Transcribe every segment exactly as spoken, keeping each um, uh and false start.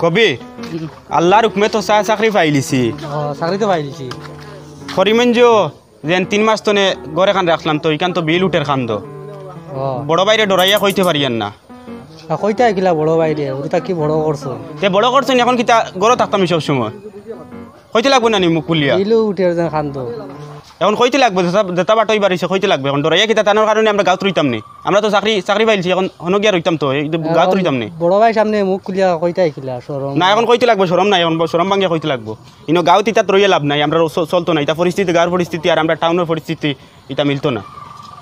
কবির, আল্লার হুকুমে তো চা-, চাকরি পাইলিছি। ও, চাকরি তো পাইলিছি। করিমগঞ্জ যেন তিন মাস তনে ঘর এখান রাখলাম, তো ইখান তো বিল উঠের খান্দ। ও। বড় ভাইরে ডরাইয়া কইতে পারিয়ার না। না, কইতায় কিলা বড় ভাইরে, ওটা কি বড় করছো? তে বড় করছো নি, এখন কিতা ঘরো থাকতাম সব সময়? কইতে লাগবো না নি মুখ খুলিয়া? বিলও উঠের যেন খান্দ। এখন কইতে লাগবো, যেটা, যেটা বাটই বাড়িছে কইতে লাগবো। এখন ডরাইয়া কিতা তানোর কারণে আমরা গাঁওত রইতাম নি? আমরা তো চাকরি, চাকরি পাইলছি, এখন হনো গিয়া রইতাম তো, এই তো গাঁওত এখন রইতাম নি। বড় ভাই সামনে মুখ খুলিয়া কইতায় কিলা, শরম? না, এখন কইতে লাগবো, শরম নাই, এখন শরম ভাঙ্গিয়া কইতে লাগবো। ইনো গাঁওত ইতাত রইয়া লাভ নাই, আমরা চ-, চলতো না, ইতা পরিস্থিতি, গাঁওর পরিস্থিতি আর আমরা টাউনর পরিস্থিতি, ইতা মিলতো না।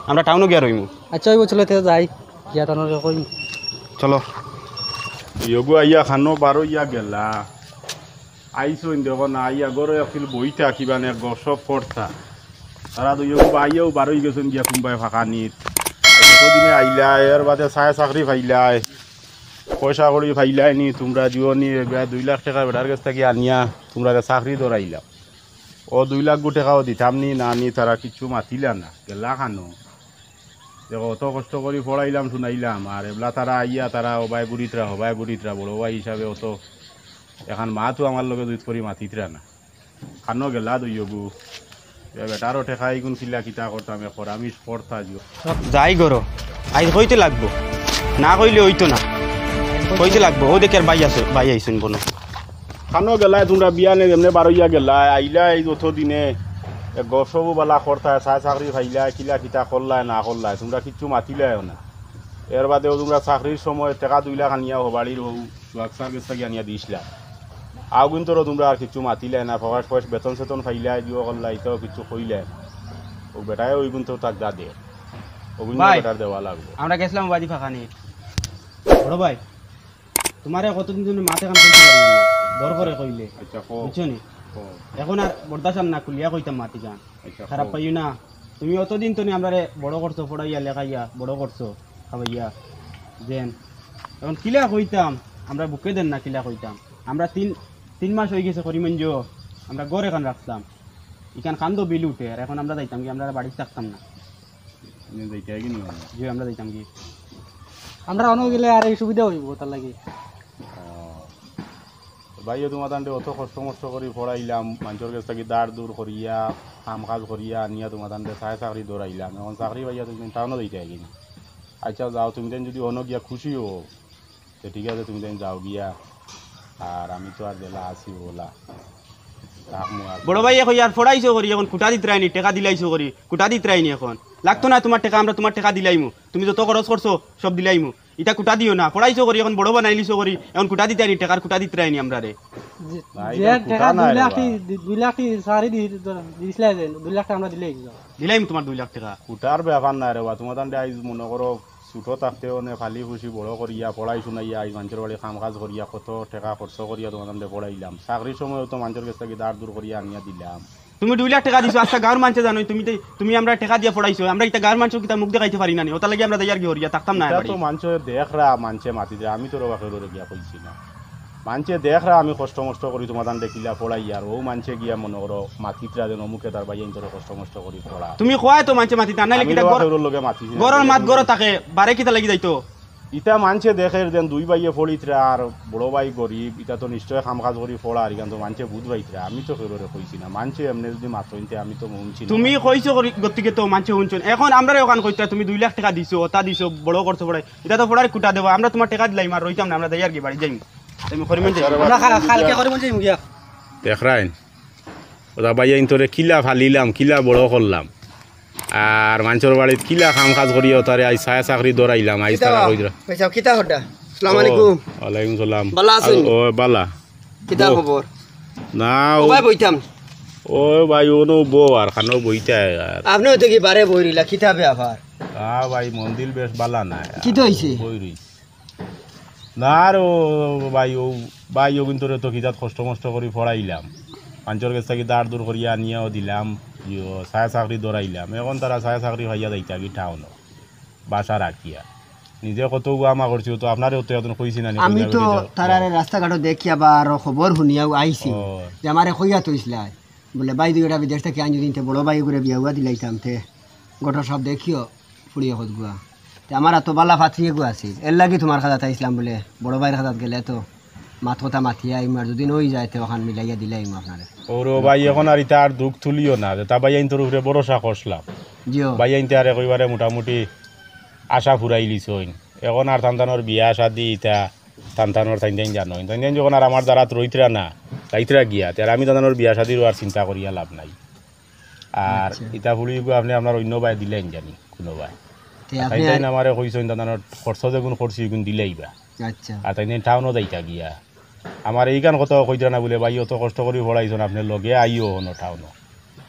আমরা টাউনো গিয়া রইমু। আচ্ছা, ওই বছর তে যাই, গিয়া তানোরে কই। চলো। ইয়গু আইয়া খানো বারইয়া গেলা। আইছইন দেখো না, আইয়া ঘরো একফিল বইতা কিবা নে গসপ করতা। তারা তো ইয়গু আইয়াও বারই গেছইন গিয়া কুনবায় ফাঁকা নিত। কতদিনে আইলা, এর বাদে চায় চাকরি পাইলায়, পয়সা কড়ি পাইলায় নি, তুমরা দিও নি, এবার দুই লাখ টেকা বেটার গেছ থাকি আনিয়া তুমরারে চাকরি ধরাইলাম। ও দুই লাখ গু টেকাও দিতাম নি, না নি, তারা কিচ্ছু মাতিলা না, গেলা খানো। দেখো, অত কষ্ট করি পড়াইলাম, শুনাইলাম, আর এবলা তারা আইয়া, তারা হবায় বুড়িতরা, হবায় বুড়িতরা, বড় ভাই হিসাবে অত এখান মা তো আমার লগে জুত করি মাতিতরা না। খানো গেলা দুইওগু। এ বেটারও ঠেকা ইগুন কিলা কিতা করতাম, এ করামিশ করতা জিও। যাই গরো, আইজ কইতে লাগবো, না কইলে অইতো না, কইতে লাগবো। ও দেখি আর ভাই আছে, ভাই আইছইন বনো। খানো গেলায় তুমরা বিয়ানে যেমনে বারইয়া গেলায়, আইলায় এই যত দিনে, এ গসবু বালা করতায়, চায় চাকরি পাইলায়, কিলা কিতা করলায় না করলায়, তুমরা কিচ্ছু মাতিলায়ও না। এর বাদেও তুমরা চাকরির সময় টেকা দুই লাখ আনিয়া হবাড়ির হউ, সুহাগ স্যার গেছ থাকি আনিয়া দিছলা। আগুন তোরও তুমরা আর কিচ্ছু মাতিলায় না, ফকাশ ফকাশ বেতন সেতন পাইলায়, জিও করলায়, ইতাও কিচ্ছু কইলায় না। ও বেটায় ওইগুন তো তাক দা দে, ওগুন ভাই, বেটার দেওয়া লাগবো। আমরা গেছিলাম বাদি ফাঁকানি। বড় ভাই, তোমারে কতদিন ধরে মাতে কান কইতে পারি না, ডর করে কইলে। আচ্ছা, কও। বুঝছো নি? কও। এখন আর বরদাস্ত আর না, খুলিয়া কইতাম মাতি কান। আচ্ছা, খারাপ কও। পাইও না। তুমি অতদিন তো নি আমরারে বড় করছো, পড়াইয়া লেখাইয়া বড় করছো, খাওয়াইয়া। যেন এখন কিলা কইতাম, আমরা বুকে দেন না কিলা কইতাম। আমরা তিন, তিন মাস অই গেছে করিমগঞ্জ, আমরা ঘর এখান রাখতাম। ইখান খান্দ বিল উঠে, আর এখন আমরা যাইতাম কি, আমরা বাড়িত থাকতাম না। আপনি যাইতে আগে নিয়ে আনো। জি, আমরা যাইতাম কি? আমরা অনো গেলে আর এই সুবিধা অইবো, তার লাগি। ও। ভাইও তোমার তান্ডে অত কষ্ট মষ্ট করি পড়াইলাম, মানষর গেছ থাকি ধার ধুর করিয়া, কাম কাজ করিয়া আনিয়া তোমার তান্ডে চায় চাকরি ধরাইলাম। এখন চাকরি পাইয়া তুমি টাউনো যাইতে আগে না। আচ্ছা যাও, তুমি তাইন যদি অনো গিয়া খুশি হও, তে ঠিক আছে, তুমি তাইন যাও গিয়া। আর আমি তো আর যেলা আছি ওলা। থাকমু আর। বড় ভাইয়ে কই আর পড়াইছো করি, এখন কুটা দিতরায়নি, টেকা দিলাইছো করি, কুটা দিতরায়নি এখন। লাগতো না তোমার টেকা, আমরা তোমার টেকা দিলাইমু। তুমি যত খরচ করছো, সব দিলাইমু। ইতা কুটা দিও না, পড়াইছো করি, এখন বড় বানাইলিছো করি, এখন কুটা দিতায়নি, টেকার কুটা দিতরায়নি আমরারে। যে, ভাই, যে এটা টেকা কুটা দুই নাই রে লাখ বা। টি-, দুই লাখ টি সারি দি-, দিছলা যে, দুই লাখ টেকা আমরা দিলাই দিলাম। দিলাইমু তোমার দুই লাখ টেকা। কুটার ব্যাপার না রে বা, তোমার তান্ডে আইজ মনে করো ছোট থাকতে অনে ফালি ফুসি বড় করিয়া, পড়াই শুনাইয়া, আইজ মানষর বাড়ি কাম কাজ করিয়া, কত টেকা খরচ করিয়া তোমার তান্ডে পড়াইলাম। চাকরির সময়ও তো মানষর গেছ থাকি ধার ধুর করিয়া আনিয়া দিলাম। তুমি দুই লাখ টেকা দিছো, আচ্ছা গাঁওর মানষে জানো, তুমি তে-, তুমি আমরারে টেকা দিয়া পড়াইছো, আমরা ইতা গাঁওর মানষর কিতা মুখ দেখাইতে পারি না নি, ওটার লাগি আমরা যাইয়ার গি হরিয়া, থাকতাম না ইতা বাড়ি। তো মানষে দেখরা, মানষে মাতিতরা, আমি তো রে বা কেউররে গিয়া কইছি না। মানষে দেখরা আমি কষ্ট মষ্ট করি তোমার তান্ডে কিলা পড়াইয়ার, ও মানষে গিয়া মনে করো মাতিতরা যেন অমুকে তার ভাইয়াইন্তরে কষ্ট মষ্ট করি পড়া। তুমি কওয়ায় তো মানষে মাতিতা, নাইলে আমি কিতা রে বা ঘর-, কেউরর লগে মাতিছি না। ঘরর মাত ঘরো থাকে, বারে কিতা লাগি যাইতো? ইতা মানষে দেখের যেন দুই ভাইয়ে পড়িতরা আর বড় ভাই গরিব, ইতা তো নিশ্চয় কাম কাজ করি পড়া, আর ইখান তো মানষে বুঝ পাইতরা। আমি তো কেউররে কইছি না, মানষে এমনে যদি মাতইন তে আমি তো হুনছি না। তুমি কইছো করি, গতিকে তো মানষে হুনছইন। এখন আমরারে ওখান কইতরা, তুমি দুই লাখ টেকা দিছো, ওটা দিছো, বড় করছো পড়াই, ইতা তো পড়ার কুটা দেবা, আমরা তোমার টেকা দিলাইমু, আর রইতাম না, আমরা যাইয়ার গি বাড়ি যাইমু। আমি করিমগঞ্জ যাইমু। আমরা কা-, কালকে করিমগঞ্জ যাইমু গিয়া। দেখরাইন। ওটা ভাইয়াইন্তরে কিলা ফালিলাম, কিলা বড় করলাম। আর মানষর বাড়িত কিলা কাম কাজ করিয়া ওতারে আইজ চায় চাকরি ধরাইলাম, আইজ কিতা তারা বা? কইতরা। ভাই সাহেব, কিতা হড্ডা? আসসালামু আলাইকুম। ওয়ালাইকুম সালাম। বালা আছইন? ও, বালা। কিতা বউ। খবর? না, ও ও ভাই বইতাম। ও ভাই, ও নো বউ আর খানো বইতা আর। আপনে অইতো কি বারে বই রইলা, কিতা ব্যাপার? না ভাই, মন দিল বেশ বালা না। কিতা অইছে? বই রইছি। না রে ও ভাই, ও ভাই, অগুইন্তরে তো কিজাত কষ্ট মষ্ট করি পড়াইলাম, মানষর গেছ থাকি ধার ধুর করিয়া আনিয়াও দিলাম, ইয়ো, চায় চাকরি ধরাইলাম। এখন তারা চায় চাকরি পাইয়া যাইতা কি টাউনো, বাসা রাখিয়া। নিজে কত গুয়ামা করছি, ও তো আপনারেও তো এখন কইছি না নি, আমি কইলা তো কইলা। তারারে রাস্তাঘাটো দেখিয়া বা আরো খবর হুনিয়াও আইছি, ও। যে আমারে কইয়া থইছলায়, বলে, "ভাই, দুইটা বিদেশ থাকি আইন যদি তে বড় ভাইগুরে বিয়া উয়া দিলাইতাম তে।" গটর সাব দেখিও, ফুড়িয়ে কত গুয়া। তে আমার আতো বালা ফাত্রি এগু আছিল। এর লাগি তোমার খাজাত আইছলাম বলে, বড় ভাইর খাজাত গেলে তো মাত কথা মাতিয়া আইমু, আর যদি নই যায়, তে অখান মিলাইয়া দিলে আইমু আপনারে। ওরে ভাই, অখন আর ইতা আর দুখ তুলিও না, যেতা ভাইয়াইন্তর উপরে ভরসা করছলাম। জিও। ভাইয়াইন্তে আর একবারে মোটামুটি আশা ফুরাইলিছইন। অখন আর তান তানর বিয়া শাদি ইতা তান তানর তাইন তাইন জানইন। তাইন তাইন যখন আর আমার দ্বারাত রইতরা না, যাইতরা গিয়া, তে আর আমি তান তানর বিয়া শাদির আর চিন্তা করিয়া লাভ নাই। আর আচ্ছা। ইতা ফুড়ি ইগু আপনে আপনার অইন্য বায় দিলাইন জানি, কুনু বায়। তে আর আপনে তাইন তাইন আর আমারে কইছইন, তান তানর খরচ যেগুন করছি, ইগুন দিলাইবা। আচ্ছা। আর তাইন তাইন টাউনো যাইতা গিয়া। আমারে ইখান কথা কইতরা না বুলে, "ভাই, অত কষ্ট করি পড়াইছইন, আপনে লগে আইও অনো টাউনো।"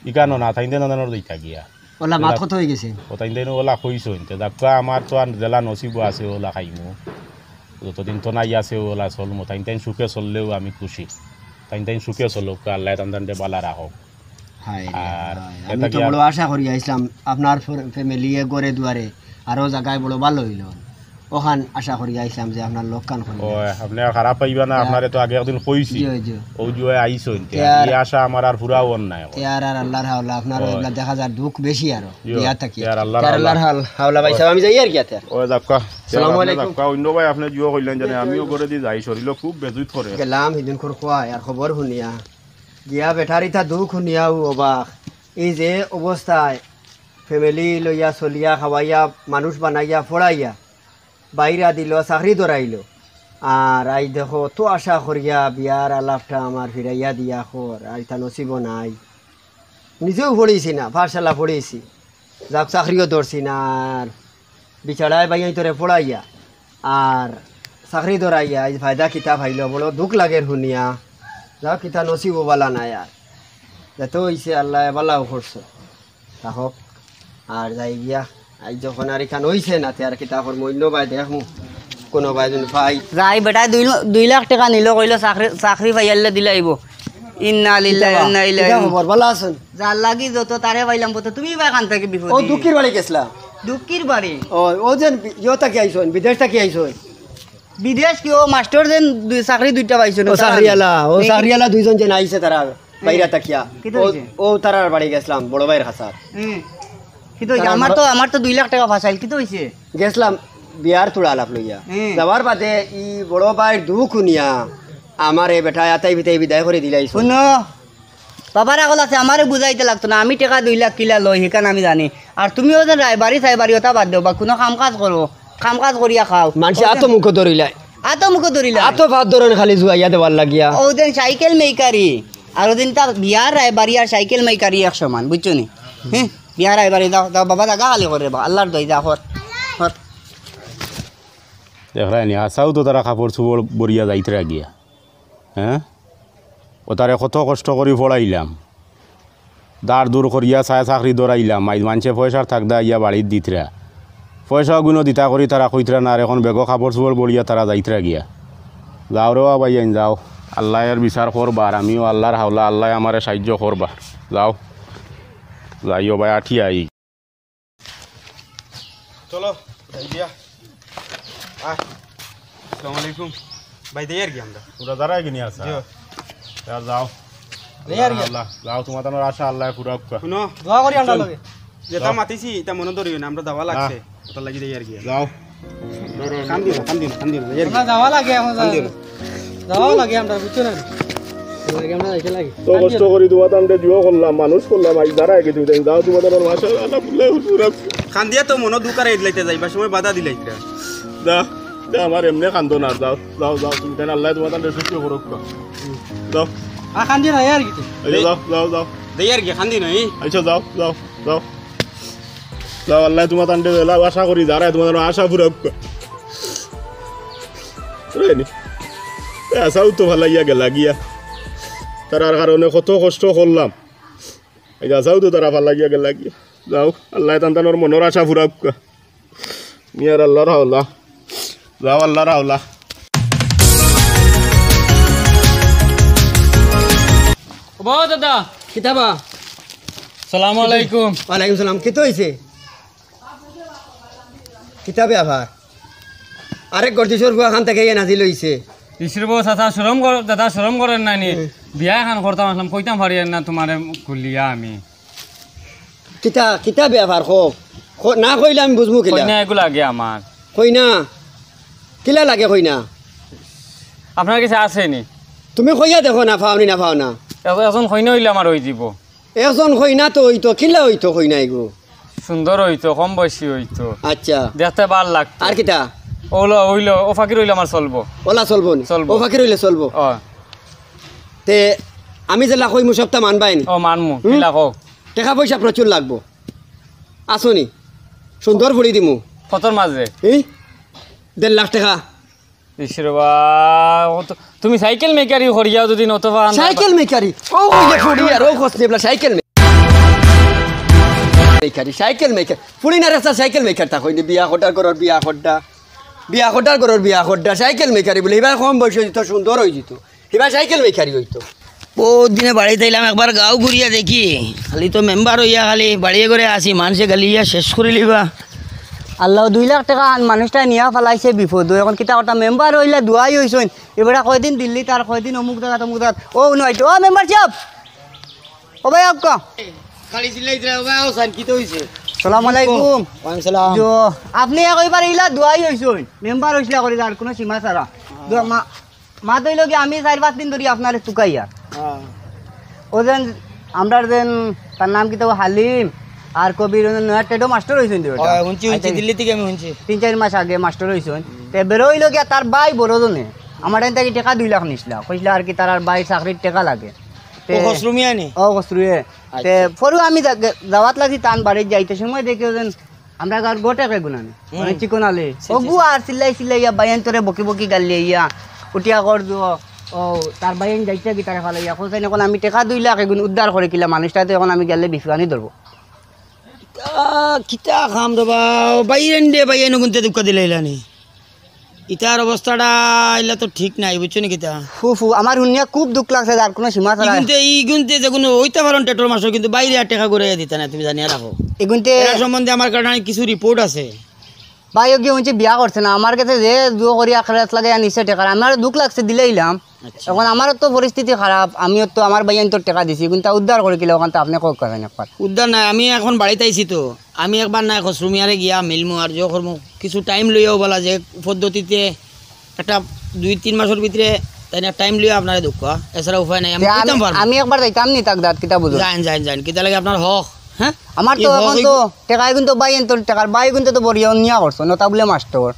ইখানও না, তাইন তাইন তান তানর যাইতা গিয়া। ওলা মাত কথা অইগেছে। ও তাইন তাইন ওলা কইছইন, তে যাউক্কা, আমার তো আর যেলা নসিবো আছে ওলা খাইমু। যতদিন তো নাই আছে ওলা চলমু। তাইন তাইন সুখে চললেউ আমি খুশি। তাইন তাইন সুখে চলউক্কা, আল্লায় তান তানরে বালা রাখউক। হায় রে, আর হায়। এটা আমি তো কি আর বড় আশা করি আইছলাম, আপনার ফে-, family এ ঘরে দুয়ারে আরো জাগায় বড় ভালা অইলো। অখান আশা করি আইছলাম যে আপনার লগ খান করি। ও, আপনে আর খারাপ পাইবা না, না। আপনারে তো আগে একদিন কইছি। জি, জি। অউ যে আইছইন, তে আর এই আশা আমার আর পুরা অর না অখন। তে আর, আর আল্লার হাওলা, আপনার অউ। অইগুলা দেখা যার দুখ বেশি আরো, জি, বিয়া থাকি। তে আর আল্লার তে আর আল্লার হাওলা। হাওলা, হাওলা ভাই সাহেব, আমি যাই আর কি আতে। ও, যাউক্কা। আসসালামু আলাইকুম। যাউক্কা, অইন্য ভাই আপনে জিও কইলেন জানি, আমিও ঘরে দি যাই, শরীলো খুব বেজুইত করে। গেলাম হিদিন খুর খুয়ায়, আর খবর হুনিয়া। গিয়া বেটার ইতা দুখ হুনিয়া ও অবাক। এই যে অবস্থায় family লইয়া চলিয়া খাওয়াইয়া মানুষ বানাইয়া ফড়াইয়া বাইরা দিল, চাকরি ধরাইল। আর আইজ দেখো অত আশা করিয়া বিয়ার আলাপটা আমার ফিরাইয়া দিয়া খর, আর ইতা নসিবো নাই। নিজেও পড়ছি না, পাঠশালা পড়ছি, যাউক চাকরিও ধরছি না, আর বিচারায় ভাইয়াইন্তরে পড়াইয়া আর চাকরি ধরাইয়া আইজ ফায়দা কিতা পাইল, বড় দুখ লাগের হুনিয়া। যাউক, কিতা নসিবো বালা নাই আর। যত অইছে আল্লায় বালাউ করছে। তা হোক, আর যাই গিয়া, আইজ যখন আর ইখান অইছে না, তে আর কিতা করমু, অইন্য বায় দেখমু, কুনু বায় যদি পাই। যাই বেটায় দুই, দুই লাখ টেকা নিল, কইল চাকরি, চাকরি পাইয়ারলে দিলাইবো। ইন্না লিল্লাহি ওয়া ইন্না ইলাইহি। কিতা খবর, বালা আছইন? যার লাগি যত তারে পাইলাম কত, তুমি বা কান থাকি বিপদে। ও দুঃখীর বাড়ি গেছলা? দুঃখীর বাড়ি। ও, ও যেন বি-, ইয়ো থাকি আইছইন, বিদেশ থাকি আইছইন। বিদেশ কি, ও মাস্টর যেন দুই, চাকরি দুইটা পাইছইন, ও তারা চাকরিয়ালা, ও নি- চাকরিয়ালা দুইজন যেন আইছে তারা। বাইরা থাকিয়া। কিতা ও, অইছে? ও তারার বাড়ি গেছলাম, বড় ভাইর কাছাত। হুম। কিতা অইছে? তারা আমার বড় তো, আমার তো দুই লাখ টেকা ফাঁসাইল, কিতা অইছে? গেছলাম বিয়ার থুড়া আলাপ লইয়া। হুম। যাওয়ার বাদে ই বড় ভাইর দুখ হুনিয়া আমারে বেটায় আতাই বিতাই বিদায় করি দিলাইছইন। হুনো, বাবার আগল আছে, আমারে বুঝাইতে লাগতো না, আমি টেকা দুই লাখ কিলা লই, হিখান আমি জানি। আর তুমিও যেন রায়বাড়ি সাইবাড়ি ওটা বাদ দেও, বা কুনু কাম কাজ করো, কাম কাজ করিয়া খাও। মানষে আতো মুখো ধরিলায়। আতো মুখো ধরিলায়। আতো ভাত ধরন খালি জুয়াইয়া দেওয়ার লাগিয়া। ও দিন সাইকেল মেকারি, আর ও দিন তা বিয়ার রায়বাড়ি আর সাইকেল মেকারি এক সমান, বুঝছো নি? হ্যাঁ, বিয়ার রায়বাড়ি যাও, যাও বাবা, জাগা খালি করে বা, আল্লার দই যাও, হর, হর। দেখরায় নি, আছাউ তো তারা কাপড় চুপড় বরিয়া যাইতরা গিয়া। হ্যাঁ? ও তারে কত কষ্ট করি পড়াইলাম। দার দূর করিয়া চায় চাকরি ধরাইলাম, আইজ মানষে পয়সার থাকদা আইয়া বাড়িত দিতরা। পয়সা অগুইনো দিতা করি তারা কইতরা না, আর এখন বেগো কাপড় চুপড় বরিয়া তারা যাইতরা গিয়া। যাও রে বা ভাইয়াইন, যাও। আল্লায় এর বিচার করবা, আর আমিও আল্লার হাওলা, আল্লায় আমারে সাইয্য করবা। যাও। যাইও ভাই, আটি আই। চলো, যাই দিয়া। আয়। আসসালামু আলাইকুম। ভাই, দেই আর কি আমরা। তোমরা যারা এগিয়ে নিয়ে আসা। জি। তা যাও। দেই আর কি। আল্লাহ, যাও, তোমার তানোর আশা আল্লায় পুরা করুক্কা। শুনো। দোয়া করি আমরা লগে। যেটা যাও। মাতিছি, এটা মনে ধরিও না, আমরা যাওয়া লাগছে। হ্যাঁ। ওটা লাগি দেই আর কি। যাও। কান্দিও না, কান্দিও না, কান্দিও না, দেই আর কি। আমরা যাওয়া লাগে এখন, কান্দিও না। যাওয়া লাগে আমরা, বুঝছো না? লাগে আমরা যাইতে লাগে। তো কষ্ট করি তোমার তানরে জুয়ো করলাম, মানুষ করলাম, আজ যারা এগিয়ে তুমি যাও, তোমার তানোর মাশাআল্লাহ, আল্লাহ পুরা পুরা। কান্দিয়া তো মনো দুঃখ আর এদলাইতে যাইবার সময় বাধা দিলাইতে। যা, যা, আমার এমনে কান্দো না, যাও, যাও, যাও, তুমি তাই আল্লাহ তোমার তানরে সুখী করুক্কা। যাও। আর কান্দি না, আর কি? এই যে যাও, যাও, যাও। দেই আর কি, কান্দি নাই। আচ্ছা, যাও, যাও, যাও। যাও, আল্লাহ তোমার তানরে এলা আশা করি, যারা তোমার আশা পুরা। বুঝলে নি? এ আশাও তো ফালাইয়া গেলা গিয়া। তারার কারণে কত কষ্ট করলাম। এই যে আশাও তো তারা ফালাইয়া গেলা গিয়া। যাও, আল্লাহ তান তানোর মনোর আশা পুরা। মিয়ার আল্লাহর হাওলা। যাও আল্লাহর হাওলা। ও বাবা দাদা। কিতা বা? সালামু আলাইকুম। ওয়ালাইকুম সালাম। কিতা অইছে? কিতা ব্যাপার? আরেক গর্দিশর ফুয়া খান থাকি ইয়া নাজিল অইছে। ইসরে বউ চাচা শরম কর, দাদা শরম করের না নি। হুম। বিয়া খান করতাম আসলাম, কইতাম পারি না তোমারে খুলিয়া আমি। কিতা, কিতা ব্যাপার কও? ক-, না কইলে আমি বুঝমু কিলা? কইনা এগু লাগে আমার। কইনা? কিলা লাগে কইনা? আপনার গেছে আছে নি? তুমি কইয়া দেখো না, পাও নি না পাও না। এ-, একজন কইনা অইলে আমার অইযিবো। একজন কইনা তো অইতো, কিলা অইতো কইনা এগু? সুন্দর অইতো, কম বয়সী অইতো। আচ্ছা। দেখতে ভালা লাগতো। আর কিতা? অলা অইলো, অউ ফাকির অইলে আমার চলবো। অলা চলবো নি? চলবো। অউ ফাকির অইলে চলবো। অয়। তে আমি যেলা কইমু সবতা মানবায় নি? অয়, মানমু। হুম? কিলা কও? টেকা পয়সা প্রচুর লাগবো। আছো নি? সুন্দর ফুড়ি দিমু। কতর মাঝে? এই দেড় লাখ টেকা। ইশ রে বা, ও তো, তুমি সাইকেল মেকারি করিয়াও যদি নত পান। সাইকেল মেকারি? অউ কইলে ফুড়ি আর অউ খোঁজ নিবলা সাইকেল মে-, মেকারি, সাইকেল মেকার। ফুড়ি না রেখা সাইকেল মেকার তা কইনি, বিয়া করডার ঘরর বিয়া করডা। বিয়া করডার ঘরর বিয়া করডা, সাইকেল মেকারি বুলে, হিবায় কম বয়সে অইতো, সুন্দর অইযিতো। হিবায় সাইকেল মেকারি অইতো। বউত দিনে বাড়িত আইলাম, একবার গাঁও ঘুরিয়া দেখি। খালি তো মেম্বার অইয়া খালি বাড়িয়ে ঘরে আছি, মানষে গালিয়া শেষ করিলিবা। আল্লাহ, দুই লাখ টেকা আন মানুষটা নিয়া ফালাইছে বিপদ। অখন কিতা করতাম, মেম্বার অইলা দুয়াই অইছইন। এবারে কয়দিন দিল্লিত আর কয়দিন অমুক জাগাত, অমুক জাগাত। ও নয় তো, ও মেম্বার সাব। ও ভাই, আপকা। খালি চিল্লাইতরা, ও ভাই, ও সান, কিতা অইছে? সালাম আলাইকুম। ওয়ালাইকুম সালাম। জো, আপনে এক অইবার ইলা দুয়াই অইছইন। মেম্বার অইছলা করি আর কুনু সীমা ছাড়া। হ্যাঁ। দোয়া মা-, মাত অইলো কি, আমি চাইর পাঁচ দিন ধরি আপনারে তুকাইয়ার। হ্যাঁ। ও যেন আমরার যেন তার নাম কিতা, ও হালিম আর কবির, ও নয়া টেডো মাস্টার অইছইন তো ওটা। অয়, হুনছি, হুনছি, আচ্ছা, দিল্লি থাকি আমি হুনছি। তিন চাইর মাস আগে মাস্টার অইছইন। হুম। তে বেরো অইলো গিয়া তার ভাই বড় জনে। আমার এখান থাকি টেকা দুই লাখ নিছলা। কইছলা আর কি তার আর ভাইর চাকরির টেকা লাগে। তে ও খসরু মিয়া নি? ও খসরুয়ে। আচ্ছা। তে পরু আমি যা-, যাওয়াত লাগি তান বাড়িত যাইতে সময় দেখি ও যেন আমরা গাঁওর গোটেক এগুন আনি। হুম। মানে চিকন আলী। ছি, ছি, অগু ছি। আর চিল্লাই চিল্লাইয়া বাইয়াইন্তরে বকি বকি গালি আইয়া উঠিয়া কর দু, ও, তার বাইয়াইন যাইতে কি তারে ফালাইয়া। কইছইন অখন আমি টেকা দুই লাখ এগুন উদ্ধার করি কিলা, মানুষটা তো অখন আমি গেলে বিফুয়ানি ধরবো। কিতা, কিতা কাম রে বা, বাইয়াইন দে, বাইয়াইন অগুনতে দুক্কা দিলাইলানি। ইতার অবস্থাটা ইলা তো ঠিক নাই, বুঝছো নি কিতা? ফু, ফু, আমার হুনিয়া খুব দুখ লাগছে, যার কুনু সীমা ছাড়া। ইগুনতে, ইগুনতে যেগুন অইতা পারইন টেটর মাস্টার, কিন্তু বাইরে আর টেকা ঘুরাইয়া দিতা না, তুমি জানিয়া রাখো। ইগুনতে এরা সম্বন্ধে আমার কাছে কিছু রিপোর্ট আছে। ভাই, ওগি হুনছি বিয়া করছে না, আমার গেছে যে জুয়ো করি আখেরাত লাগাইয়া নিছে টেকার, আমার দুখ লাগছে, দিলাইলাম। আচ্ছা। অখন আমারও তো পরিস্থিতি খারাপ, আমিও তো আমার বাইয়াইন্তর টেকা দিছি, কিন্তু উদ্ধার করি কিলা অখান তো আপনে কউক্কা চাইন একবার। উদ্ধার নায়, আমি অখন বাড়িত আইছি তো, আমি একবার নায় খসরু মিয়ারে গিয়া মিলমু আর জো করমু, কিছু টাইম লইয়াও বলা যে পদ্ধতিতে একটা দুই তিন মাসর ভিতরে তাইন টাইম লইয়া আপনারে দুক্কা, এছাড়া উপায় নাই, আমি তে আমি, কইতাম পারমু। আমি একবার যাইতাম নি তাক দাঁত কিতা বুঝো? যাইন, যাইন, যাইন, কিতা লাগি আপনার হক, হ্যাঁ? আমার কি তো হক অখন অইব? তো টেকা এগুন তো বাইয়াইন্তর টেকার, বাইয়াইন তো তো বড়িয়া নিয়া করছো, নতা বুলে মাস্টার।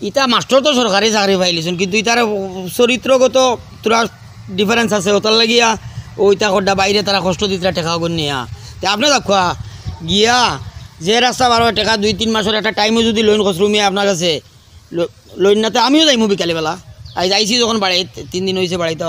ইতা মাস্টার তো সরকারি চাকরি পাইলিছইন, কিন্তু ইতার চরিত্রগত থুড়া difference আছে, অতার লাগিয়া অউ ইতা কররা বাইরে তারা কষ্ট দিতরা টেকা অগুন নিয়া। তে আপনে দেখউক্কা গিয়া যে রাস্তা বার অয় টেকা দুই তিন মাসর একটা টাইমও যুদি লইন খসরু মিয়া আপনার গেছে, ল-, লইন না তে আমিও যাইমু বিকালে বেলা। আইজ আইছি যখন বাড়িত, তিন দিন অইছে বাড়িত,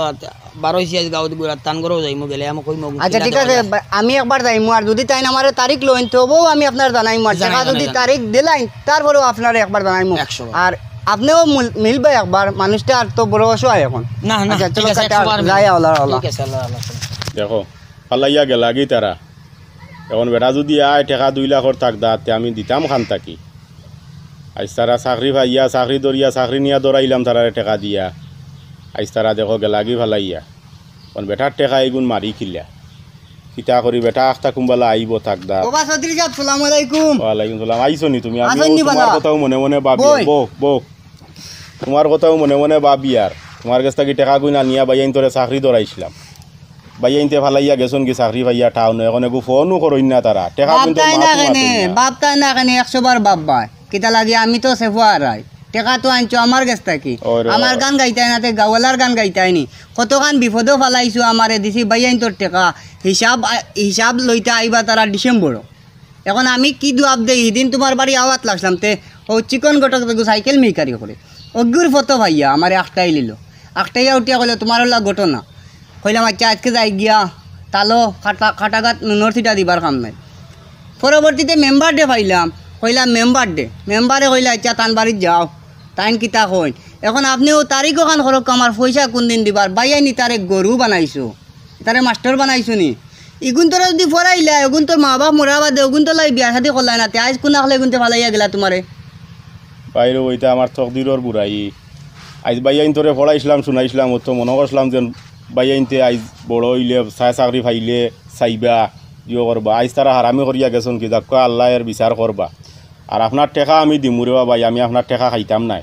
বার অইছি আইজ গাঁওত ঘুরাত, তান ঘরও যাইমু, গেলে আমি কইমু, আচ্ছা, কিলা ঠিক আছে, দেওয়া যায়। বা-, আমি একবার যাইমু, আর যুদি তাইন আমারে তারিখ লইন, তবুও আমি আপনারে জানাইমু, আর জানাই, টেকা জানাই, যুদি জানাই। তারিখ দিলাইন, তারপরেও আপনারে একবার জানাইমু। একশো বার। আর আপনেও মিল-, মিলবা একবার, মানুষটা আর তো বড় অসহায় অখন। না, না, আচ্ছা, ঠিক চলো, আছে, কাকা, একশো বার যাই, মিল। আল্লাহ, আল্লাহ। ঠিক আছে, আল্লাহ, আল্লাহ। দেখো, ফালাইয়া গেলাগি তারা। অখন বেটা যুদি আয়, টেকা দুই লাখর তাক দাঁত, তে আমি দিতাম খান থাকি। আইজ তারা চাকরি পাইয়া, চাকরি ধরিয়া, চাকরি নিয়া দৌড়াইলাম তারারে টেকা দিয়া। আইজ তারা দেখো গেলাগি ফালাইয়া। অখন বেটার টেকা এগুন মারি কিলা। কিতা করি বেটা আখতা কুম্বালা আইবো তাক দাঁত। বাবা চৌধুরী সাব, সালাম আলাইকুম। ওয়ালাইকুম সালাম। আইছো নি তুমি? আমি আইছো নি তোমার বালা? কথাও মনে মনে ভাবি। বই। বউ, বউ। তোমার কথাও মনে মনে ভাবি আর। তোমার গেছ থাকি টেকা গুইন আনিয়া বাইয়াইন্তরে চাকরি ধরাইছিলাম। বাইয়াইন্তে ফালাইয়া গেছইন গি চাকরি পাইয়া টাউনো, অখন এগু ফোনও করইন না তারা। টেকা কিন্তু বাপতায় না মাতও মাতইন কেনে, না। বাপতায় না কেনে, একশো বার বাপ বায়। কিতা লাগি আমি তো সেফুয়া রায়। টেকা তো আনছো আমার গেছ থাকি। ওরে আমার বাবা। গান গাইতায় না তে গাওয়ালার গান গাইতায় নি। কতখান বিপদও ফালাইছো আমারে, দিছি বাইয়াইন্তর টেকা। হিসাব, হিসাব লইতা আইবা তারা ডিসেম্বরো। অখন আমি কি জুয়াব দেই? হিদিন তোমার বাড়ি আওয়াত লাগছিলাম, তে অউ চিকন ঘটক যেগু সাইকেল মেকারি করে, অগুর ফটো পাইয়া আমারে আখটাইলিলো। আখটাইয়া উঠিয়া কইলো, "তোমার অলা ঘটনা।" কইলাম, "আচ্ছা, আইজকে যাই গিয়া, তালো কাটা-, কাটাঘাত নুনর ছিটা দিবার কাম নাই।" পরবর্তীতে মেম্বাররে পাইলাম, কইলাম, "মেম্বাররে।" মেম্বারে কইলা, "আচ্ছা, তান বাড়িত যাও।" তাইন কিতা কইন? অখন আপনে অউ তারিখ অখান করউক্কা, আমার পয়সা কুনদিন দিবার? বাইয়াইন ইতারে গরু বানাইছো। তারে মাস্টার বানাইছো নি? ইগুনতরে যুদি পড়াইলায়, অগুনতর মা বাপ মরার বাদে অগুনতর লাগি বিয়া শাদি করলায় না, তে আইজ কুন আখলে ইগুনতে ফালাইয়া গেলা তোমারে? বাইরে অইতা আমার তকদিরর বুরাই। আইজ বাইয়াইন্তরে পড়াইছলাম, শুনাইছলাম, অত মনো করছলাম যেন বাইয়াইন্তে আইজ বড় অইলে, চায় চাকরি পাইলে, চাইবা, ইয়ো করবা। আইজ তারা হারামি করিয়া গেছইন গি, দেখউক্কা আল্লায় এর বিচার করবা। আর আপনার টেকা আমি দিমু রে বা ভাই, আমি আপনার টেকা খাইতাম নায়।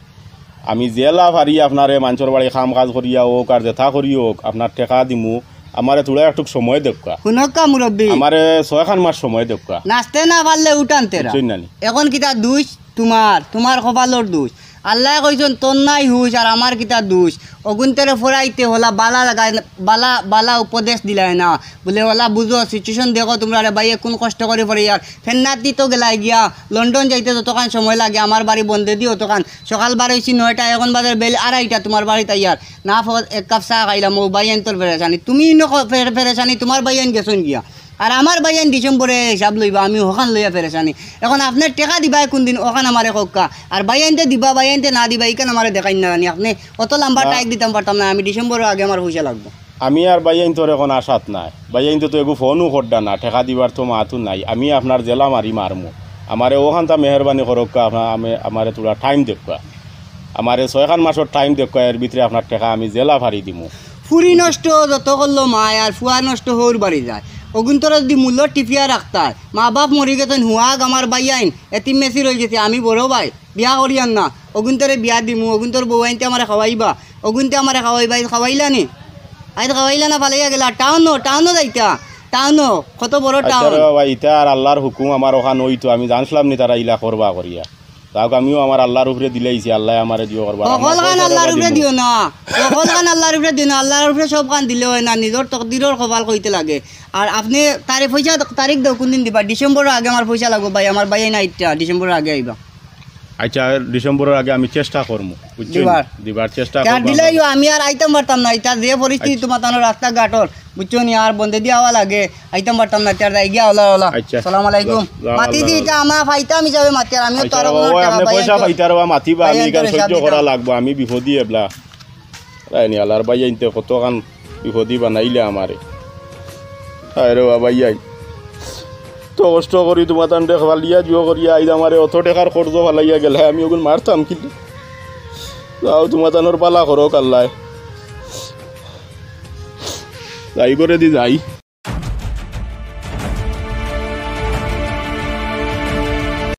আমি যেলা পারি আপনারে মানষর বাড়ি কাম কাজ করিয়া অউক আর যেতা করি অউক, আপনার টেকা দিমু। আমারে থুড়া একটুক সময় দেউক্কা। হুনউক্কা মুরব্বি। আমারে ছয়খান মাস সময় দেউক্কা। নাচতে না পারলে উঠানতে না। বুঝছইন না নি? এখন কিতা দুষ তুমার, তুমার কপালর দুষ। আল্লায় কইছইন, "তোর নাই হুশ আর আমার কিতা দুষ?" অগুইন্তরে ফড়াইতে হলা বালা জাগায়, বালা, বালা উপদেশ দিলায় না। বুলে, "হলা বুঝো, situation দেখো তুমরারে ভাইয়ে কুন কষ্ট করি ফড়াইয়ার।" ফেন্নাতি তো গেলায় গিয়া, লন্ডন যাইতে যতখান সময় লাগে, আমার বাড়ি বন্দেদি অতখান। সকাল বারইছি নয়টা, এখন বাজের বেইল আড়াইটা, তুমার বাড়িত আইয়ার। না ফ-, এক কাপ চা খাইলাম, অউ ভাইয়াইন্তর ফেরেশানি। তুমি ইনো খ-, ফের-, ফেরেশানি, তুমার ভাইয়াইন গেছইন গিয়া। আর আমার ভাইয়াইন ডিসেম্বরে হিসাব লইবা, আমি অখান লইয়া ফেরেশানি। এখন আপনে টেকা দিবায় কুনদিন, অখান আমারে কউক্কা। আর ভাইয়াইন্তে দিবা, ভাইয়াইন্তে না দিবা, ইখান আমারে দেখাইন না জানি। আপনে অত লাম্বা না। টাইক দিতাম পারতাম না, আমি ডিসেম্বরর আগে আমার পয়সা লাগবো। আমি আর ভাইয়াইন্তর এখন আশাত নাই। ভাইয়াইন্তে তো এগু ফোনও কররা না, টেকা দিবার তো মাতও নাই। আমি আপনার যেলা মারি মারমু। আমারে অখানতা মেহেরবানি করউক্কা, আপনা-, আমে-, আমারে থুড়া টাইম দেউক্কা। আমারে ছয়খান মাসর টাইম দেউক্কা, এর ভিতরে আপনার টেকা আমি যেলা পারি দিমু। ফুরি নষ্ট যত করলো মায়, আর ফুয়া নষ্ট হউর বাড়ি যায়। অগুইন্তরে যদি মূল্য টিপিয়া রাখতায়, মা বাপ মরি গেছইন, হুয়াগ আমার ভাইয়াইন, এতিম মেসির অইগেছে, আমি বড় ভাই, বিয়া করিয়ার না, অগুইন্তরে বিয়া দিমু, অগুইন্তর বউয়াইন্তে আমারে খাওয়াইবা, অগুইন্তে আমারে খাওয়াইবা, আইজ খাওয়াইলা নি? আইজ খাওয়াইলা না, ফালাইয়া গেলা, টাউনো, টাউনো যাইতা, টাউনো, কত বড় আচ্ছা টাউন। রে বাবা, ইতা আর আল্লার হুকুম আমার অখান অইতো, আমি জানছলাম নি তারা ইলা করবা করিয়া। যাউক, আমিও আমার আল্লার উপরে দিলাইছি, আল্লায় আমারে দিও করবা, আমার হকলখান পয়সার আল্লার অভাব উপরে দিমু। দিও না, হকলখান আল্লার উপরে দিও না, আল্লার উপরে সবখান দিলে অয় না, নিজর তকদিরর কপাল কইতে লাগে। আর আপনে তারে পয়সা, তারিখ দেও, কুনদিন দিবা? ডিসেম্বরর আগে আমার পয়সা লাগবো ভাই, আমার ভাইয়াইন আইতরা, ডিসেম্বরর আগে আইবা। আচ্ছা, ডিসেম্বরর আগে আমি চেষ্টা করমু, বুঝছইন? দিবার। দিবার চেষ্টা করমু। দিলাইও, আমি আর আইতাম পারতাম না, ইতা যে পরিস্থিতি আচ্ছা। তুমার তানোর রাস্তাঘাটর, বুঝছো নি, আর বন্দেদি আওয়া লাগে, আইতাম পারতাম না, তে আর যাই গিয়া, ওলা, ওলা। আচ্ছা। সালাম আলাইকুম। যা, যা, মাতি আল্লাহ দি, হাফেজ। ইতা আমার পাইতা হিসাবে মাতি, আর আমিও আচ্ছা, তো আর বাবা, কোনো ওই টাকা আপনে পাইয়া পয়সা তো পাইতা রে বাবা, মাতিবা, আমি ভাইয়াইন্তরে এখান হিসাব সহ্য দিতাম। করা লাগবো, আমি বিপদি এবলা। তাই নি, আল্লার ভাইয়াইন্তে কতখান বিপদি বানাইলে আমারে। হায় রে বাবা, ভাইয়াইন। তো কষ্ট করি তুমার তান দেখ ফালিয়া জুয়ো করিয়া আইজ আমারে অত টেকার কর্জ ফালাইয়া গেলায়, আমি অগুন মারতাম কিলা? যাও, তুমার তানোর বালা করউক আল্লায়। যাই করে দি যাই।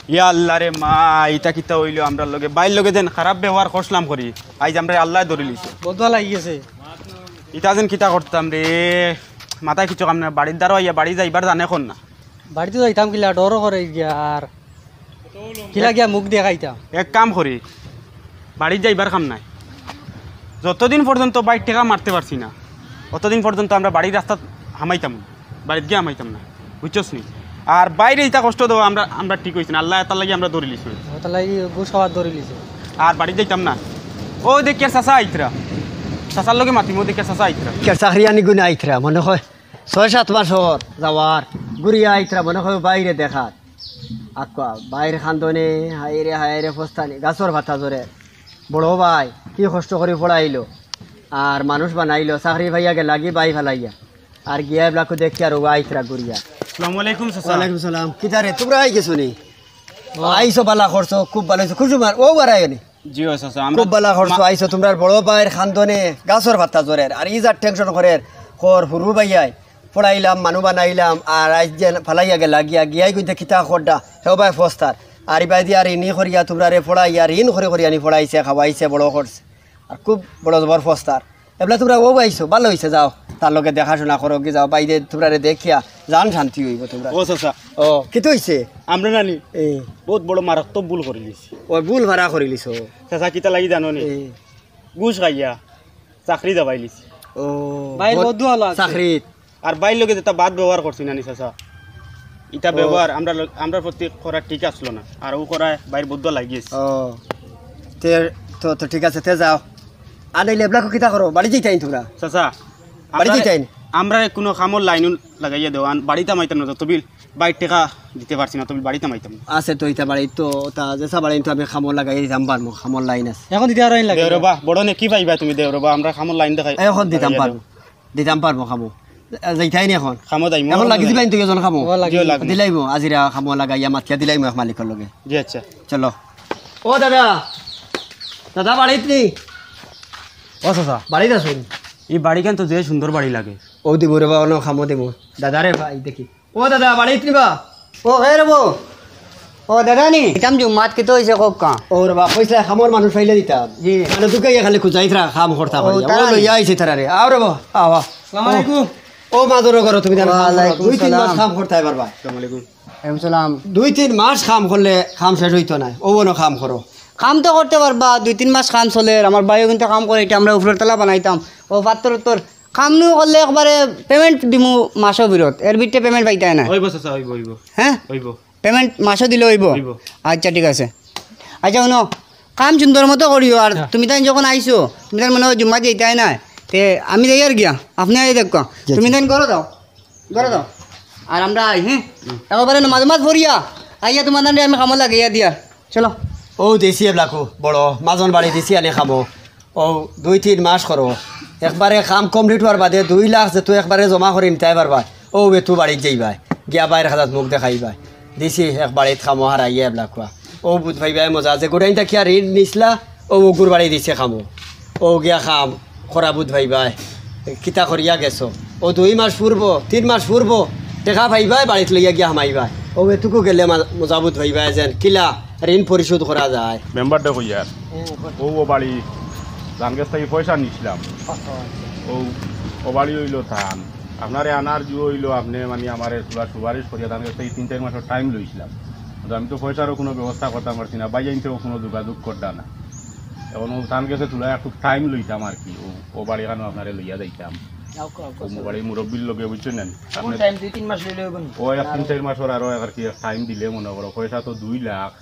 ইয়া আল্লাহ রে মা, ইতা কিতা অইলো আমরার লগে? ভাইর লগে যেন খারাপ ব্যবহার করছলাম করি, আইজ আমরারে আল্লায় ধরিলিছে। বদুয়া লাগি গেছে। ইতা যেন কিতা করতাম রে, মাথায় কিচ্ছু কাম নায়। বাড়ির দ্বারো আইয়া বাড়ি যাইবার জানে কর না। বাড়িত যাইতাম কিলা, ডরও করে গিয়া আর। কিলা গিয়া মুখ দেখাইতাম? এক কাম করি, বাড়িত যাইবার কাম নাই। যতদিন পর্যন্ত ভাইর টেকা মারতে পারছি না, অতদিন পর্যন্ত আমরা বাড়ির রাস্তাত হামাইতাম না, বাড়িত গিয়া হামাইতাম না, বুঝছস নি? আর ভাইরে ইতা কষ্ট দেওয়া আমরা, আমরা ঠিক অইছে না, আল্লায় তার লাগি আমরা ধরিলিছি। ও, তার লাগি ঘুষ খাওয়ার ধরিলিছে। আর বাড়িত যাইতাম না। ও দেখিয়ার চাচা আইতরা, চাচার লগে মাতিমু, দেখিয়ার চাচা আইতরা। কে চাকরি আনি গুনে আইতরা, মনে হয় ছয় সাত মাস হর যাওয়ার, ঘুরিয়া আইতরা, মনে হয় ভাইরে দেখার। আক্কা, ভাইর কান্দনে, হায় রে, হায় রে, ফস্তানি, গাছর পাতা ঝরে। বড় ভাই, কি কষ্ট করি পড়াইলো, আর মানুষ বানাইলো, চাকরি পাইয়া গেলাগি ভাই ফালাইয়া। আর গিয়া এবলাকু দেখি আর ও আইতরা ঘুরিয়া। আসসালামু আলাইকুম চাচা। ওয়ালাইকুম সালাম। কিতা রে, তুমরা আই গেছো নি? ও। আইছো, বালা করছো, খুব বালা অইছে, খুশি মার, ও বাড়াই নি। জি ও চাচা, আমরা খুব বালা করছো, মা- আইছো, তুমরার বড় ভাইর কান্দনে গাছর পাতা ঝরের, আর ই যার টেনশন করের, কর হুরু ভাইয়াই। পড়াইলাম, মানু বানাইলাম, আর আইজ যে ফালাইয়া গেলা, গিয়া, গিয়াই কইতে কিতা করডা, হেও ভাই ফস্তার। আর ইবাদি আর ইনি করিয়া তুমরারে পড়াইয়া, ঋণ করি করি আনি পড়াইছে, খাওয়াইছে, বড় করছে। আর খুব বড় জবর ফস্তার। এবলা তুমরা ও আইছো, বালা অইছে, যাও। তার লগে দেখাশুনা করো কি, যাও, বাইরে তুমরারে দেখিয়া জান শান্তি অইবো তুমরা। ও চাচা। ও, কিতা অইছে? আমরা নানি এ। বহুত বড় মারাত্মক ভুল করিলিছি। ও, ভুল ভাড়া করিলিছো। চাচা, কিতা লাগি জানো নি? এ। ঘুষ খাইয়া চাকরি দাবাইলিছি। ও, ভাইর বদ-, বদুয়া লাগছে। চাকরিত। আর ভাইর লগে যেতা বাদ ব্যবহার করছি নানি চাচা, ইতা ও। ব্যবহার আমরা লগ-, আমরার প্রতি করা ঠিক আসলো না। আর ও করায় ভাইর বদুয়া লাগি গেছে। ও, তে, তো, তো ঠিক আছে, তে যাও। আর নাইলে এবলাকু কিতা করো? বাড়ি যাইতাইন তুমরা? চাচা, বাড়ি আমরা, যাইতাইন? আমরা কোনো কামর লাইনও লাগাইয়া দেওয়ান, বাড়িত হামাইতাম না, যতবিল ভাইর টেকা দিতে পারছি না, ততবিল বাড়িত হামাইতাম না। আছে তো ইতা বাড়ি তো, তা যেসা বাড়ি তো আমি কামো লাগাই দিতাম পারমু, কামর লাইন আছে। এখন দিতে পারো না লাগে। দেওরবা, বড় নেকি পাইবা তুমি দেওরবা, আমরা কামর লাইন দেখাই। এখন দিতাম লাগাইয়া পারমু। দেও। দিতাম পারমু কামো। যাইতাইন নি এখন? কামো যাইমু, এখন কামো লাগি যাইমু। দিবাইন তো এজন কামো? ও, লাগি। জি, লাগমু। দিলাইমু, আজিরা কামো লাগাইয়া মাতিয়া দিলাইমু এক মালিকর লগে। জি, আচ্ছা। চলো। ও দাদা, দাদা বাড়িত নি? ও চাচা। বাড়িত আছইন? ই বাড়িখান তো যে সুন্দর বাড়ি লাগে। ও দিমু রে বা, অনো কামো দিমু। দাদা রে ভাই দেখি। ও দাদা, বাড়িত নি বা? ও, এ রে বো। ও দাদা নি, ইতাম জুম্মাত কিতা অইছে কউক্কা? ও রে বা, কইছলা কামর মানুষ পাইলে দিতাম। জি। মানে দুকাইয়া খালি খুজাইতরা কাম করতা ও, করিয়া। তারা ও নি। লইয়া আইছি তারারে। আও রে বা, আও, আও। আসসালামু আলাইকুম। ও মাদুরো করো তুমি তার কাম করো। ওয়ালাইকুম দুই তিন মাস সালাম। কাম করতায় পারবা। আসসালামু আলাইকুম। ওয়ালাইকুম সালাম। দুই তিন মাস কাম করলে কাম শেষ অইতো নায়। ও বনো কাম করো। কাম তো করতে পারবা, দুই তিন মাস কাম চলের। আমার ভাইও কিন্তু কাম করে, ইটা আমরা উপরের তলা বানাইতাম। ও পাত্তর উত্তর কাম নু করলে একবারে payment দিমু মাসো ফিরত। এর ভিতরে payment পাইতায় না। অইবো চাচা, অইবো, অইবো। হ্যাঁ? অইবো। Payment মাসো দিলে অইবো? অইবো। আচ্ছা, ঠিক আছে। আচ্ছা, হুনো, কাম সুন্দর মতো করিও। আর হ্যাঁ। তুমি তাইন যখন আইছো, তুমি তাইন মনে অয় জুম্মাত যাইতায় নায়। তে আমি যাইয়ার গিয়া, আপনে আইয়া দেখো। জি, তুমি জি। তাইন ঘরো যাও, ঘরো যাও। আর আমরা আই, হ্যাঁ? হুম। একবারে নামাজ, নামাজ পড়িয়া, আইয়া তুমার তানরে আমি কামো লাগাইয়া দিয়ার। চলো। ও দিছি এবলাকু, বড়, মাজন বাড়ি দিছি আনি কামো। ও দুই তিন মাস করো, একবারে কাম complete অওয়ার বাদে দুই লাখ যেতু একবারে জমা করি নিতায় পারবায়। ও বেতু বাড়িত যাইবায়, গিয়া বাইর খাজাত মুখ দেখাইবায়। দিছি এক বাড়িত কামো হারাইয়া এবলাকুয়া। ও বুধ ভাইবায় মজা আছে, গোটাইন থাকিয়া ঋণ নিছলা, ও ওগুর বাড়ি দিছে কামো। ও গিয়া কাম করা বুধ ভাইবায়, কিতা করিয়া গেছো। ও দুই মাস ফুরবো, তিন মাস ফুরবো, টেকা পাইবায়, বাড়িত লইয়া গিয়া হামাইবায়। ও এতুকু গেলে মা-, মজা বুধ ভাইবায় যেন কিলা ঋণ পরিশোধ করা যায়। মেম্বার দে কইয়ার। ও, ও বাড়ি ধান গাছ থাকি পয়সা নিছলাম। ও, ও বাড়ি অইলো তান। আপনারে আনার জু অইলো, আপনে মানে আমারে সুরা-, সুপারিশ করিয়া ধান গাছ থাকি তিন চাইর মাসর time লইছলাম। কিন্তু আমি তো পয়সারও কুনু ব্যবস্থা করতাম পারছি না, ভাইয়াইন্তেও কুনু যোগাযোগ করতা না। এখন ও ধান গাছে তুলা একটু time লইতাম আর কি, ও, ও বাড়ি খানো আপনারে লইয়া যাইতাম। আউক্কা, আউক্কা, ও বাড়ি মুরব্বির লগে বুঝছইন না? কোন আপনে time? দুই তিন মাস লইলে অইবো নি? ও এক তিন চাইর মাসর আরো আর কি এক time দিলে মনে করো, পয়সা তো দুই লাখ।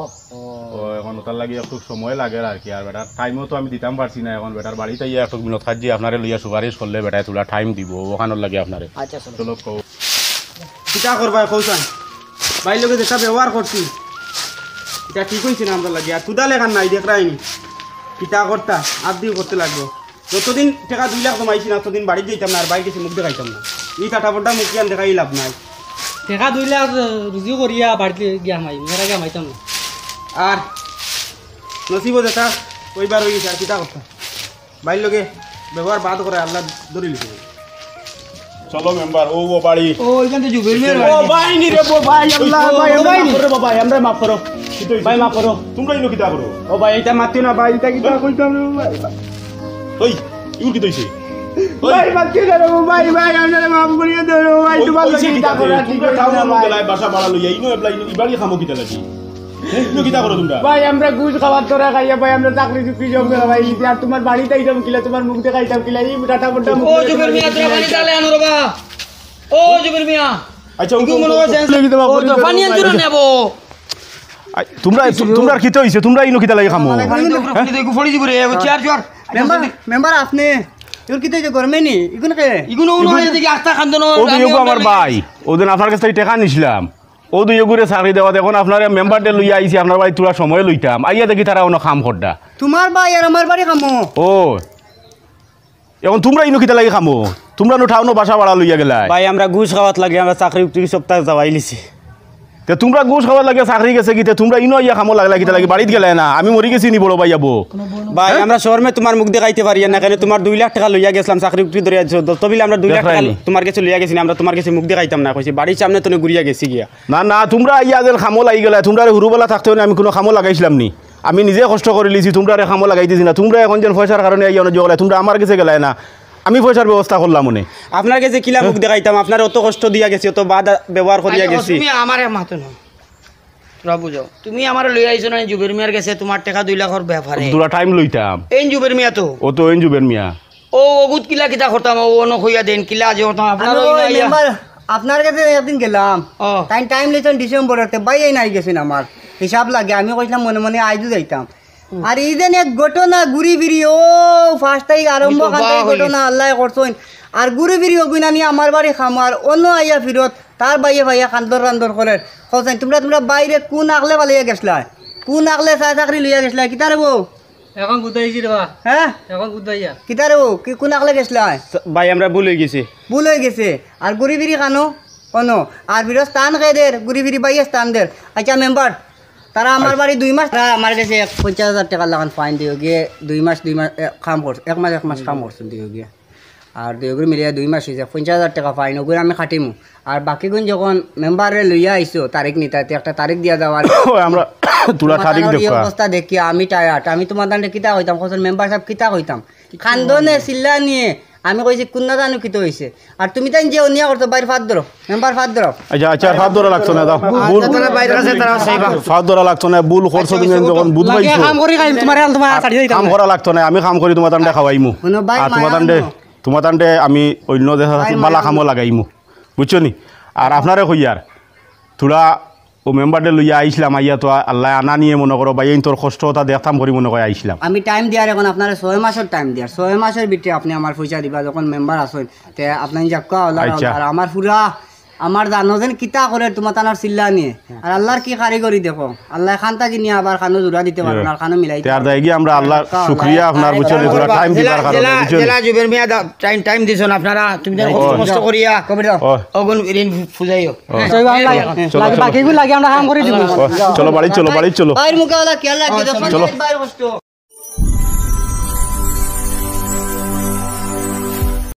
ওহো। ও, এখন ওটার লাগি একটু সময় লাগের আর কি। আর বেটার time-ও তো আমি দিতাম পারছি না, এখন বেটার বাড়িত আইয়া একটু মিনত খাজি আপনারে লইয়া সুপারিশ করলে বেটায় তুলা time দিবো, ওখানোর লাগি আপনারে। আচ্ছা, চলো। চলো, কও। কিতা করবায় কও চাইন? ভাইর লগে যেটা ব্যবহার করছি, ইটা ঠিক অইছে না আমরার লাগি। আর কুদাল এখান নাই, দেখরায়নি। কিতা করতা? আবদিউ করতে লাগবো। যতদিন টেকা দুই লাখ জমাইছি না, ততদিন বাড়িত যাইতাম না, আর ভাইর গেছে মুখ দেখাইতাম না। ই টাটা বড্ডা মুখ ইয়ান দেখাই লাভ নাই। টেকা দুই লাখ রুজি করিয়া বাড়িত গিয়া হামাইমু, এর আগে হামাইতাম না। আর নসিবো যেটা অইবার অই গেছে, আর কিতা করতা? ভাইর লগে ব্যবহার বাদ করে আল্লাহ ধরি লিখে। চলো মেম্বার, ও, ও বাড়ি। ও, এখান তো জুবের মিয়ার ও বাড়ি। ভাই নি রে, ও ভাই, আল্লাহ, ও, ভাই, ও আমরা ভাই মাফ নি। করো রে বাবা, আমরা মাফ করো। কিতা অইছে? ভাই, মাফ করো। তোমরা ইনো কিতা করো? ও ভাই, ইটা মাতিও না ভাই, ইটা কিতা কইতাম রে ভাই। ওই, ইগুর কিতা অইছে? ওই। ভাই, মাতিও না রে ভাই, ভাই, আমরা মাফ করিয়া দেও রে ভাই, ওই, তোমার ওই লাগি যে ইটা কিতা করে, অইছে? কি তোমরা করে টাউন না ভাই? গেলায় বাসা ভাড়া লইয়া, ইনো এবলা, ইনো ইবাড়ি কামো কিতা লাগি? হ্যাঁ, ইনো কিতা করো তোমরা? ভাই, আমরা ঘুষ খাওয়ার ধরা খাইয়া ভাই, আমরা চাকরি চুকরি সব ধরা খাইছি। আর তোমার বাড়িত আইতাম কিলা, তোমার মুখ দেখাইতাম কিলা, এই টাটা বড্ডা মুখ ও, জুবের মিয়া, তোরা পানি তালে আনো রে বা। ও, জুবের মিয়া। আচ্ছা, ইগু মনে হয় সেন্স। ও, তো পানি আনতে নেবো। আই, তোমরা, তু-, তোমরা কিতা অইছে? তোমরা ইনো কিতা লাগি কামো? পানি তো উপরে পড়ি দিব রে, ও চেয়ার, চেয়ার। মেম্বার, মেম্বার আপনে। ইগুন কিতা অইছে, গরমে নি? ইগুন কে? ইগুন ও নয়, এদিকে আস্তা খান্দন, ও তো আমি ইগু আমার ওখানে ভাই। ওদিন আপনার কাছ থাকি টেকা নিছলাম। ও দুইওগুরে চাকরি দেওয়াত, এখন আপনারে মেম্বাররে লইয়া আইছি, আপনার বাড়িত থুড়া সময় লইতাম। আইয়া দেখি তারা অনো কাম কররা। তোমার ভাই আর আমার বাড়ি কামো। ও, এখন তোমরা ইনো কিতা লাগি কামো? তোমরা নু টাউনো বাসা ভাড়া লইয়া গেলায়। ভাই, আমরা ঘুষ খাওয়াত লাগি, আমরা চাকরি উকরি সবতা যাওয়াইলিছি। তে তোমরা ঘুষ খাওয়াত লাগি চাকরি গেছে কিতা, তোমরা ইনো আইয়া কামো লাগলা কিতা লাগি, বাড়িত গেলায় না? আমি মরি গেছি নি বড় ভাই আবো? ভাই, হ্যাঁ? আমরা শরমে তোমার মুখ দেখাইতে পারি না, কেনে তোমার দুই লাখ টেকা লইয়া গেছলাম চাকরি উকরি ধরিয়া, তবিলে আমরা দুই লাখ টেকা দেখরায়নি। তোমার গেছে লইয়া গেছি না, আমরা তোমার গেছে মুখ দেখাইতাম না, কইছি বাড়ির সামনে তনে ঘুরিয়া গেছি গিয়া। না, না, তোমরা আইয়া যেন কামো লাগি গেলায়, তোমরারে হুরুবালা থাকতে অনে আমি কুনু কামো লাগাইছলাম নি। আমি নিজে কষ্ট করি লিছি, তোমরারে কামো লাগাই দিছি না। তোমরা এখন যেন পয়সার কারণে আইয়া অনো জগলায়, তোমরা আমার গেছে গেলায় না, আমি পয়সার ব্যবস্থা করলাম অনে। আপনার গেছে কিলা মুখ দেখাইতাম, আপনারে অত কষ্ট দিয়া গেছি, অত বাদ ব্যবহার করিয়া আচ্ছা, গেছি। তুমি আমারে মাতো না। তোরা বুঝো, তুমি আমারে লইয়া আইছো না জুবের মিয়ার গেছে তোমার টেকা দুই লাখর ব্যাপারে। দুরা টাইম লইতাম। এইন জুবের মিয়া তো। ও তো এইন জুবের মিয়া। ও, অগুত কিলা কিতা করতাম, ও অনো কইয়া দেন, কিলা যে করতাম, আপনার আমি ওই ওই না আইয়া। মেম্বার, আপনার গেছে একদিন গেলাম। ও। তাইন টাইম লইছইন ডিসেম্বরের, তে ভাইয়াইন আই গেছইন আমার। হিসাব লাগে, আমি কইছলাম মনে মনে আইজও যাইতাম। হুম। আর ই যেন এক ঘটনা ঘুরি ফিরি, ও, পাঁচ তারিখ আরম্ভ ওই তো খান বা থাকি হইল। ঘটনা আল্লায় করছইন। আর ঘুরি ফিরি অগুইন আনি আমার বাড়ি কামো, আর অনো আইয়া ফিরত, তার ভাইয়ে ভাইয়ে কান্দর কান্দর করের। কইছইন, তোমরা, তোমরা বাইরে কুন আকলে ফালাইয়া গেছলায়? কুন আকলে চা-, চাকরি লইয়া গেছলায়? কিতা রে বউ? এখন বুঝাইছি রে বা। হ্যাঁ? এখন বুঝাইয়া। কিতা রে বউ? কি, কুন আকলে গেছলায়? স-, ভাই, আমরা ভুল অই গেছে। ভুল অই গেছে। আর ঘুরি ফিরি কানো? অনো। আর ফিরত স্থান কে দের? ঘুরি ফিরি ভাইয়ে স্থান দের। আচ্ছা, মেম্বার, তারা আমার বাড়ি দুই মাস, তারা আমার গেছে এক পঞ্চাশ হাজার টেকার লাখান ফাইন দিও গিয়া, দুই মাস, দুই মাস, এ, কাম করছে, এক মাস, এক মাস কাম করছে দিও গিয়া। আর দুইগুর মিলিয়া দুই মাস অইছে, পঞ্চাশ হাজার টেকা ফাইন, ওগুর আমি কাটিমু। আর বাকিগুন যখন মেম্বাররে লইয়া আইছো তারিখ নিতা, তে একটা তারিখ দিয়া যাওয়ার ওই আমরা থুড়া তারিখ মাতানোর এই দেখা। অবস্থা দেখি আমি টায়ার্ড। আমি তোমার দান্ডে কিতা কইতাম, কখন মেম্বার সাহেব কিতা কইতাম, খান্দনে চিল্লা নিয়ে আমি কইছি কুন্না জানো কিতা হইছে। আর তুমি তাই যে অনিয়া করতো, বাইর ফাত ধরো, মেম্বার ফাত ধরো। আচ্ছা আচ্ছা, ফাত ধরা লাগতো না, দাও। ভুল তারা বাইরে আছে, তারা আছে, এবার। ফাত ধরা লাগতো না, ভুল করছো তুমি, আমি যখন বুঝ লাগে পাইছো। কাম করি খাইম, তোমার আর তোমার ছাড়ি দিতাম কাম না। করা লাগতো না, আমি কাম করি তোমার দান্ডে খাওয়াইমু। হুনো ভাই, আর তোমার মায়া দান্ডে হুনো। তোমার দান্ডে আমি অন্য দেশে ভাই, বালা মায়া কামও হুনো। লাগাইমু, বুঝছো নি? আর আপনারে কইয়ার থুড়া ও মেম্বাররে লইয়া আইছলাম, আইয়া তো আল্লাহ আনা নিয়ে মনে করো ভাই, তোর কষ্ট ওটা দেখতাম করি মনে করি আইছলাম। আমি টাইম দিয়ার এখন আপনারা ছয় মাসের টাইম দিয়ার, ছয় মাসের ভিতরে আপনি আমার পয়সা দিবা যখন মেম্বার আছেন। তে আপনার যাক্কা আল্লাহ আচ্ছা। আর আমার পুরা আমার জানো যেন কিতা করে তোমার তানার চিল্লা নিয়ে। আর আল্লাহর কি কারিগরি দেখো, আল্লাহ খান থাকি নিয়ে আবার খানো জোড়া দিতে পারো না, আর খানো মিলাই তে আর দায়গি আমরা আল্লাহ শুক্রিয়া আপনার, বুঝছো নি, তোরা টাইম দিবার কারণে, জেলা বুঝছো নি? জেলা জুবের মিয়া টাইম টাইম দিছন আপনারা, তুমি তো কষ্ট করিয়া কবির দাও। ও, অগুন ঋণ ফুজাইও। ও। তো এবার লাগে, চলো, লাগে, চলো। বাকিগুলো লাগে আমরা কাম করি দিব। ও, চলো বাড়ি চলো, বাড়ি চলো। ভাইয়ের মুখে ওলা খেয়াল রাখবে, দশ চলো। মিনিট বাইরে কষ্ট।